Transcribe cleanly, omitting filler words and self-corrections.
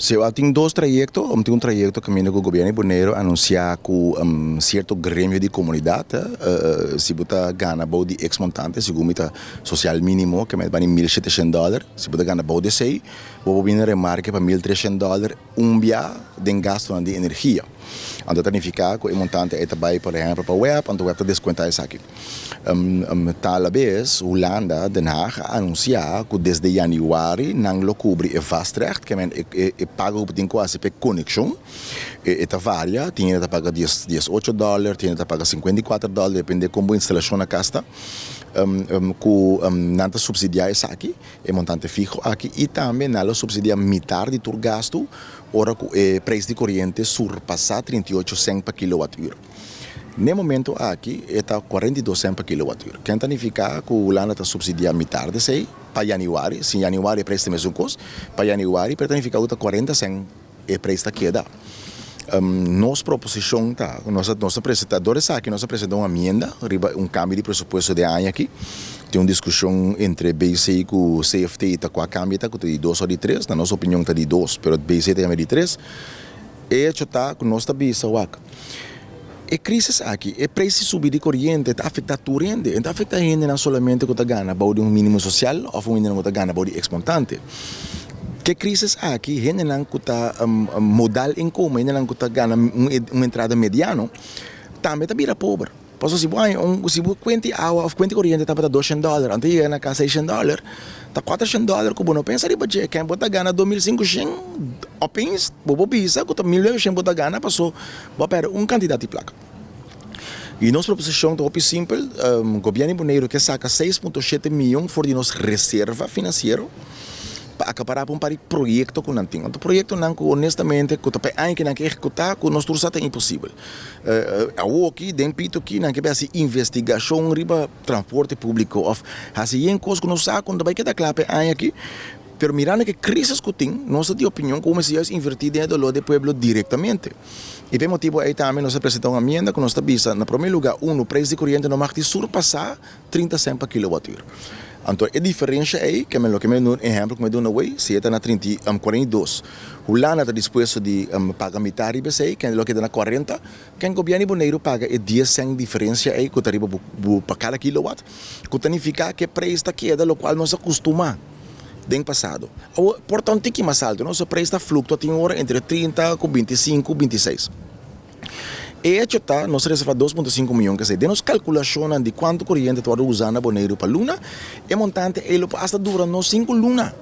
Si, tin dos trayekto, tin un trayekto kaminda ku gobièrnu di Boneiru a anunsiá ku sierto gremio di komunidat, si bo ta gana bou di X montante, segun mi ta sosial mínimo, ke mester bani $1700, si bo ta gana bou di esei, bo por bini na remarke pa $1300 un bia den gastunan di energia. Anto ta nifiká ku e montante ei ta bai, por ehèmpel, pa web, anto web ta deskuentá esaki. Ta alabes, Hulanda, Den Haag, a anunsiá ku desde yanüari nan lo kubri e vastrecht, ke men e pago ku bo tin ku hasi pa e konekshon. E ta varia, tin hende ta paga $18, tin hende ta paga $54, depende kon bo instalashon na kas ta. Ku nan ta supsidiá esaki, e montante fiho aki, i tambe nan lo supsidiá mitar di tur gastu ora ku e preis di koriente surpasá 38 sènt pa kilowatùr. N'e momento aki e ta 42 sènt pa kilowatùr. Ken ta nifiká ku Hulanda ta supsidiá mitar di esei pa yanüari, si yanüari e preis ta mesun kos, pa yanüari, pero ta nifiká ku ta 40 sènt e preis ta keda. Nos proposishon ta, nos a nos a presentá, dor esaki nos a presentá un amienda riba un kambio di presupuesto den aña aki. Tin un diskushon entre BC ku CFT ta kua kambio ta, ku ta di dos òf di tres. Na nos opinion ta di dos, pero BC ta yama di tres. E hecho ta ku nos ta bisa wak, e krisis aki, e preis di subi di koriente ta afektá tur hende. E no ta afektá hendenan solamente ku ta gana bou di un mínimo sosial òf un hendenan ku ta gana bou di eks-montante. Ke krisis aki, hendenan ku ta modal inkomen, hendenan ku ta gana un entrada mediano, tambe ta bira pober. Pasobra si bo haña un, si bo kuenti awa òf kuenti koriente tabata $200, anto yega na kas $600, ta $400 ku bo no pensa riba dje. Ken bo ta gana 2500, opeens bo por bisa ku ta 1900 bo ta gana paso bo a pèrdè un kantidat di plaka. I nos proposishon ta hopi simpel, Gobièrnu di Boneiru ke saka 6.7 mion for di nos reserva finansiero pa akapará pa un par di proyekto ku nan tin. Anto proyektonan ku honestamente ku ta pa e aña ku nan ke ehekutá ku nos tur sa ta imposibel. Awoki den pito aki nan ke bai hasi investigashon riba transporte públiko òf hasi yen kos ku nos sa ku no ta bai keda kla pa e aña aki. Pero mirando ku e krisis ku tin, nos ta di opinion ku mester juist invertí den e doló di pueblo direktamente. I pa e motibu ei tambe nos a presentá un amienda ku nos ta bisa, na promé lugá, unu, preis di koriente no mag di surpasá 30 sènt pa kilowatùr. Anto e diferensha ei, ke men loke mi duna un ehèmpel ku mi duna awei, si e ta na trinta i 42, Hulanda ta dispuesto di paga mitar riba esei, ken loke ta na 40, ken gobièrnu di Boneiru paga e 10 sènt diferensia ei ku ta riba bo pa kada kilowat, ku ta nifiká ku e preis ta keda lokual nos a kustumá den pasado. Awor, por ta un tiki mas alto, no? So preis ta fluktua tin ora entre 30 ku 25, 26. E hecho ta, nos reserva 2.5 mion kesei. Den nos kalkulashonnan di kuantu koriente ta wòrdu usá na Boneiru pa luna, e montante ei lo por asta dura nos 5 luna.